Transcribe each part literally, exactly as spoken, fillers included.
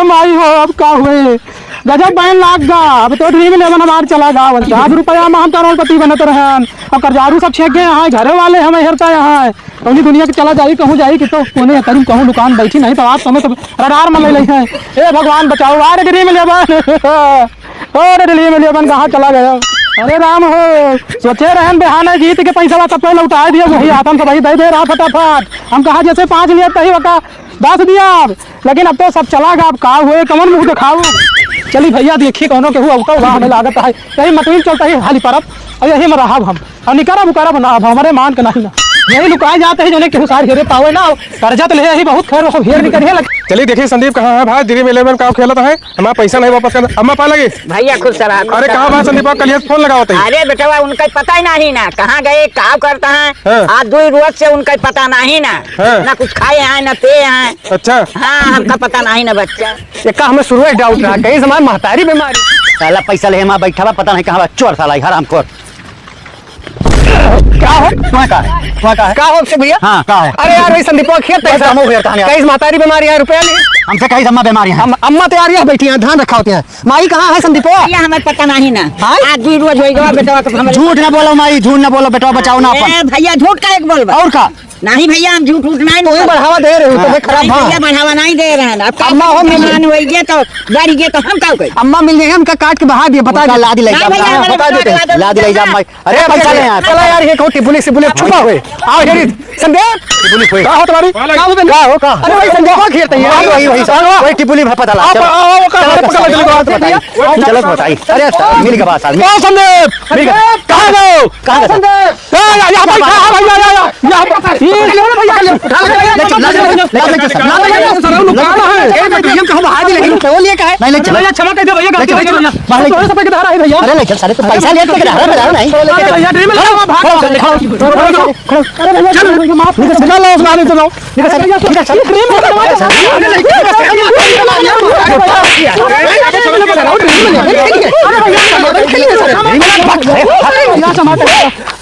माई हो, अब का हुए? गजब बैन लाग गा, अब तो ड्रीम इलेवन हमार चला गा। पचास रुपया में हम करोड़पति बनत रहन, अब कर्जारू सब छेक गए हैं, घरे वाले हमें हेरता हैं। कौनी दुनिया के चला जाई, कहूँ जाई कि तो कोने करीम कहूँ दुकान बैठी नहीं, तो आप समय तो रडार में ले ले हैं। ए भगवान बचाओ, आ रे ड्रीम इलेवन। ओ रे ड्रीम इलेवन कहाँ चला गया? अरे राम हो, सोचे रहन बिहाने जीत के पैसा तब तो लौटा दिया, वही आतम से वही दे दे रहा फटाफट। हम कहा जैसे पाँच लिए तही बता दस दिया, लेकिन अब तो सब चला गा, अब का हुए, कौन मुँह दिखाओ? चली भैया, देखी कौनो केहू अउता हुआ हमें लागत है, यही मटुइन चलता है हाली परब, और यही में रहब हम, और निकरब उकरब ना, अब हमारे मान के नहीं ना, यही लुकाए जाते हैं, जने केहू सार हेरे पावे ना, कर्जा तो ले ही बहुत खैर, सब हेर निकल है लग। चलिए देखिए संदीप कहाँ है भाई, ड्रीम इलेवन का खेलत है, हमारा पैसा नहीं वापस करना, अम्मा पा लगे। भैया खुश रहा, खुश अरे रहा। कहाँ बा संदीप, कल फोन लगावत है। अरे बेटवा उनका पता ही नहीं ना, कहाँ गए, का करता है, हाँ। आज दो रोज से उनका पता नहीं ना, हाँ। ना कुछ खाए हैं, ना पिए हैं। अच्छा। हाँ, हमका पता नहीं ना बच्चा। एका हमें शुरू से डाउट रहा, कहीं से हमार महतारी बीमारी। साला पैसा ले हमार बैठा बा, पता नहीं कहाँ बा, चोर साला, ई हरामखोर। का हो? तुम्हें का है? तुम्हें का है? का हो आपसे भैया? हाँ, का है? अरे यार, वही संदीपवा खेत है बस सर। हम हो गया, कहाँ है? कहीं से महतारी बीमारी है, रुपया नहीं। हमसे कहीं से अम्मा बीमारी है। हम, अम्मा तैयारी है, बैठी है, धान रखा होते हैं। माई कहाँ है संदीपवा? भैया, हमें पता नहीं ना। हाँ? आज दो रोज हो गया, बेटा, तो हमें झूठ ना बोलो माई, झूठ ना बोलो, बेटा, बचाओ ना अपन। ए, भैया, झूठ काहे के बोलबा? और का? नहीं भैया, हम झूठ उठ नहीं तू ही बोलत। बढ़ावा दे रहे हो, तो हाँ। फिर खराब नहीं भैया, बढ़ावा नहीं दे रहे हैं। अब का अम्मा हो मिल मान होइगे तो, डरिगे तो हम का करी? अम्मा मिल जाए, हमका काट के बहा दिए, बता उनका दे। लाद ले ना जा, भैया, हाँ, हमारे बता बता देते हैं। दे, लाद ले जा, दे। मैं, अरे, चला पैसा यार, नहीं आता। चला यार, ये कौन टिपुली सिपुली छुपा हुए। आओ, ये संदीप। टिपुली हुए। का हो तुम्हारी? का हो बे? का हो, का? अरे भाई, संदीप को घेरते हैं। वही, वही, वही, वही टिपुली भाई पता लगा। आप चलो। आओ, आओ, का चलो, हमारे पकड़ चलो, के लेके आओ, चलो, बताइए। चलो, बताइए। अरे, मिल के बात, आदमी। का संदीप? मिल के। कहाँ गए हो? कहाँ गए? संदीप। ए, या, यहाँ पर, यहाँ, यहाँ, यहाँ, यहाँ, यहाँ पर। ये, ये, भैया, ले चल, ले चल, ले चल, ले चल, सर। ए, मैं भैया कहाँ भाग ले, लेकिन वो लिए का है? नहीं, ले चल। भैया, क्षमा कर दे, भैया, गलती हो गई, भैया। बाहर ले चल। पैसा पैसा रहा है, भैया। अरे, ले चल, सारे, तो पैसा ले, तो रहा है, नहीं। अरे, भैया, ड्रीम इलेवन में भाग। खड़ा हो, खड़ा हो, खड़ा हो। अरे, भैया, भैया, माफ। निकल लो, उस गाड़ी से लो। निकल, निकल, निकल, निकल। ड्रीम इलेवन में भाग।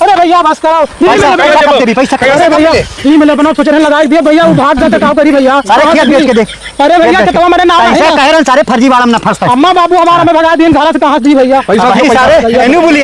अरे, भैया, बस करो। पैसा, पैसा कब देबी? पैसा कब अरे भैया, देबी? ई मतलब अपना सोच रहे लगाई दिए भैया, वो भाग जाता का करी भैया? सारे खेत बेच के दे। अरे भैया, खेत बेच के। कितना मेरे नाम पैसा है? कह रहे हैं, सारे फर्जीवाड़ा में ना फंसता है। अम्मा बाबू हमारा में भगा दिए, घर से कहाँ दी भैया? पैसा अब दो, भाई पैसा। सारे, भैया। एनू बोली।